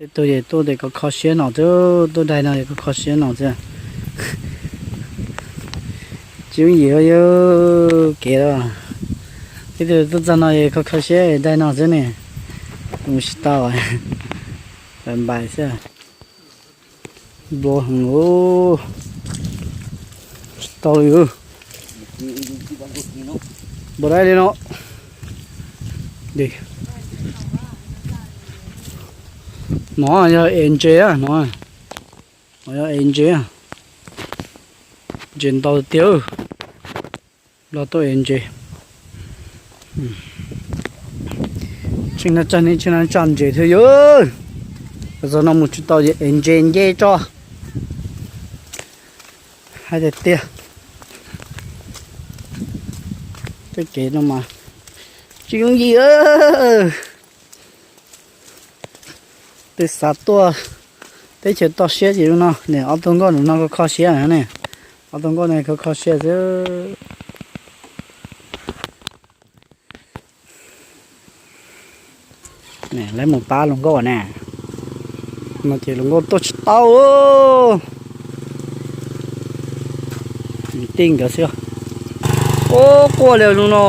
Ib tug ces tuaj tes kho kho siab no xwb, tuaj daig no es kho kho siab no xwb. Tsis yooj yim yog kev lawm. Ib tug tuaj txog no es kho kho siab daig no xwb ne. Mus tsis tau, npais xwb. Nplua heev, tsis tau li. Npua dai li no. No yog es ntses no, no yog es ntses, ntses ntau tiag. Los tuaj es ntses. Tseem no tsag ne, tseem no tsag ntses thiab yog. Txog no mus tsis tau es ntses nce tso. Hais tiag tiag, tej kev no mas tsis yooj yim. Twb xav tuaj teb chaws toj siab ces no ne, ob tug nkauj no kho kho siab ne. Ob tug nkauj no kho kho siab xwb. Lawv mus pab luag nkauj ne, no ces luag nkauj tuaj tsis tau. Tij nkawd xwb. Ub, quaj li zoo no.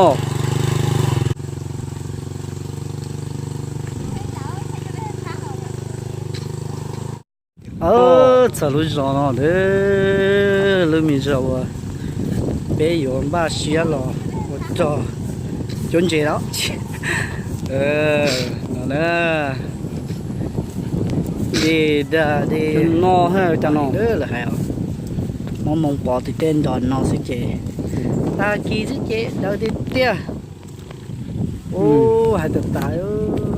Txog lub zos no, lub me zos uas peb yuav npaj siab los ua rog cuab ntses no. No na, dej dag dej no, cas no lawv hais os, muab moo pov tim tej nrog no xwb ces tag kis xwb ces daws tiag tiag. Ub, hais tas tas,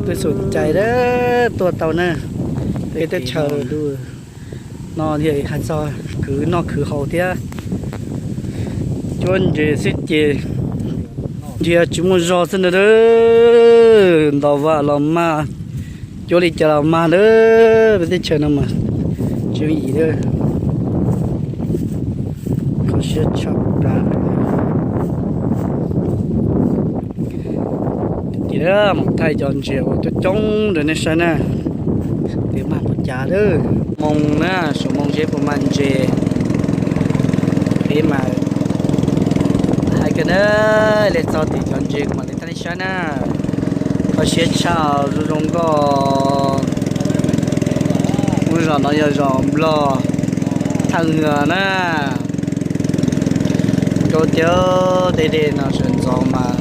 twb xum cai tuaj tau na. Peb teb chaws no hais txog khwv noj khwv haus thiab, cuab ntses xwb ces ntsia tsis muaj zog xwb ntag. Ntaus vam los mag, cuab li cas los mag ntag. Peb teb chaws no mas tsis yooj yim. Kho siab tshaj plaws. Ces mus thaij cov ntses uas coob coob rau nej saib na. Twb mag puas cas lawm. Moo na, suav moo seb puas mag ntses. Peb mas hais kiag na, li txog tim cov ntses kuv mam li thaij nej saib na. Kho siab tshaj, zoo zoo nkauj. Lub zos no yog zos Nplog Thaj Nws na. Nkauj tiag, tej dej no sawv ntxov mas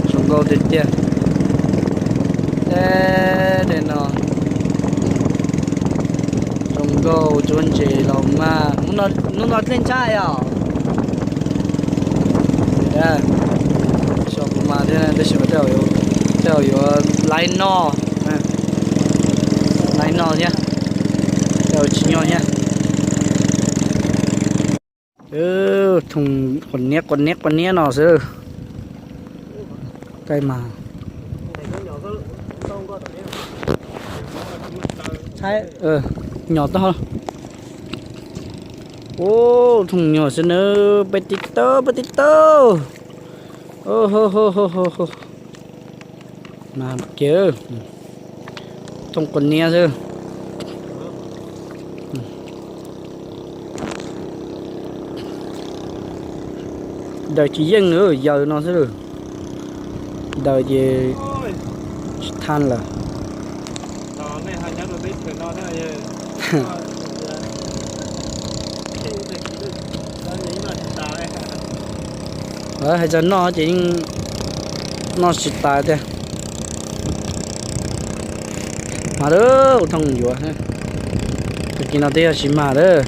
zoo nkauj tiag tiag. Tej dej no zoo nkauj, cuab ntses los mas. Hnub no dlej ntshai os. Xyov puas mag thiab, tab sis mas tej zaum yuav laib noj, laib noj thiab, tej zaum tsis nyog thiab. Thooj quas niab quas niab quas niab no xwb. Kaij mas. Nyom tau. Ub, thooj nyuag xwb nawb, peb tib tawb, peb tib tawb. Mas kiag, thooj quas niab xwb. Daws tsis yeej, yaws no xwb. Daws ces tsis thaj lawm. Lawv hais tias noj ces yeej noj tsis tas tiag. Mas lawm, ua thooj yuav, tag kis no twb yog tsis mag lawm.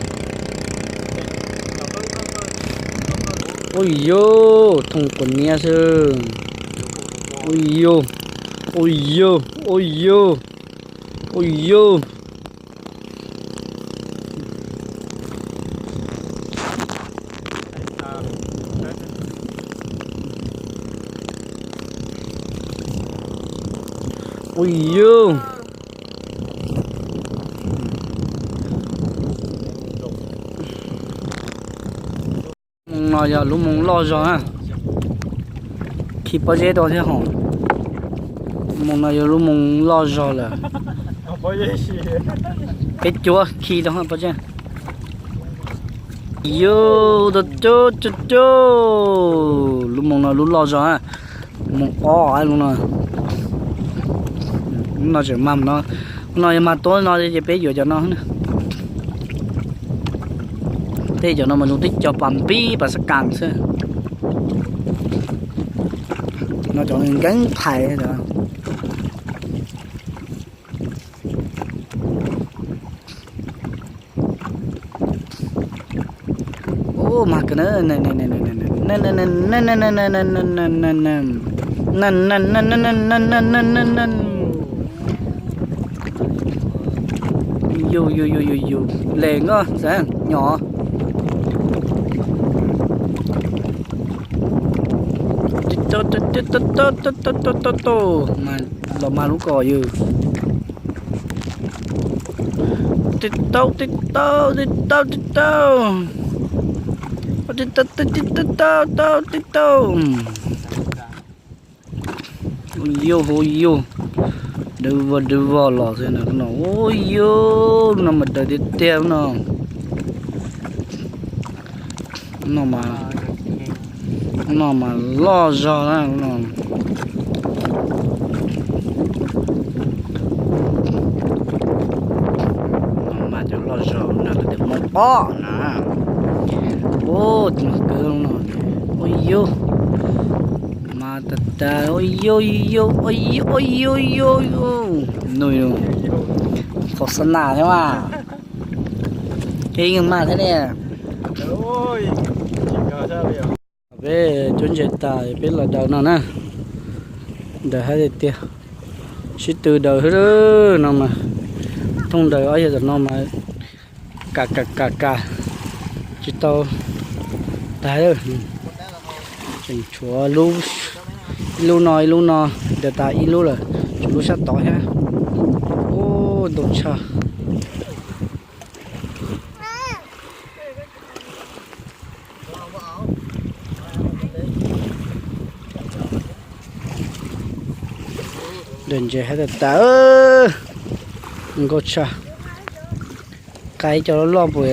Ua yus, thooj quas niab xwb. Ua yus, ua yus, ua yus, ua yus. Ua yus. Moo no yog lub moo loj zog na. Khi pob zeb rau thiab hos. Moo no yog lub moo loj zog lawm. Peb cuab khi rau pov tseg. Yus, tu tu tu tu. Lub moo no lub loj zog na. Moo ob lub no. Lub no tseem mag no. Lub no yog mag tuab no ces peb yuav cov no na. Tej cov no mas zoo tib co pas npib pas xav kas xwb. No cov nkeeb phais. Ub, mag kawg na. Yus yus yus yus yus, les nkoj xav nyom. Tau tau tau tau tau tau tau tau tau, los mag lub ko yus. Tib tau tib tau tib tau tib tau. Tib tau tib tau tib tau tib tau. Ua yus ua yus, dawb vog dawb vog los xwb no. Ua yus, no mas daws tiag tiag no. No mas, no mas loj zog na no. No mas cov loj zog na, cov Hmoob pob na. Ua, mas kawg no. Ua yus, mas tas tas, ua yus yus, ua yus yus yus. Nws qhov xab nas thiab mas. Kev yeej mag thiab ne. Peb cuab ntses tas peb los daws no na. Daws hab tiag tiag. Sib tw daws hab no mas. Thooj daws ob yog tom no mas kam kam kam kam tsis tau tag. Tseem tshuav ib lub no ib lub no, daws tas ib lub lawm, tshuav lub sab tod thiab. Ub, ntau tshaj. Daws ntses hab tas tas, nkauj tshaj. Qai cov loj loj pus,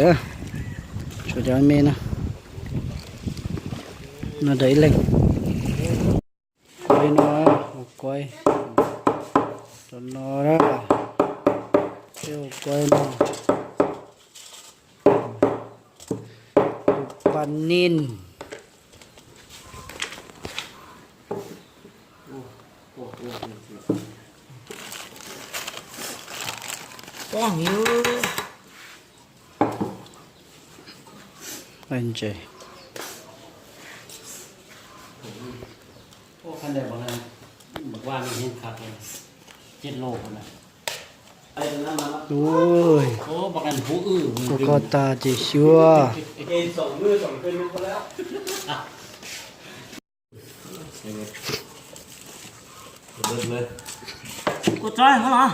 tshuav cov me no. No daws ib leeg. Kuaib no, kuaib, cov no, tej kuaib no, paj nij. Ntses. Ua koj tag ces xyuas. Ua txob hov los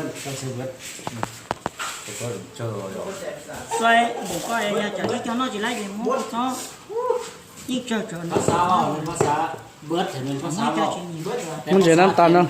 hoob tam sim no. Xaib npaum koj yog cov ib co noj tsis laib ces muab ua txob yeej tsawg tsawg no. Muab ntses nab tas no.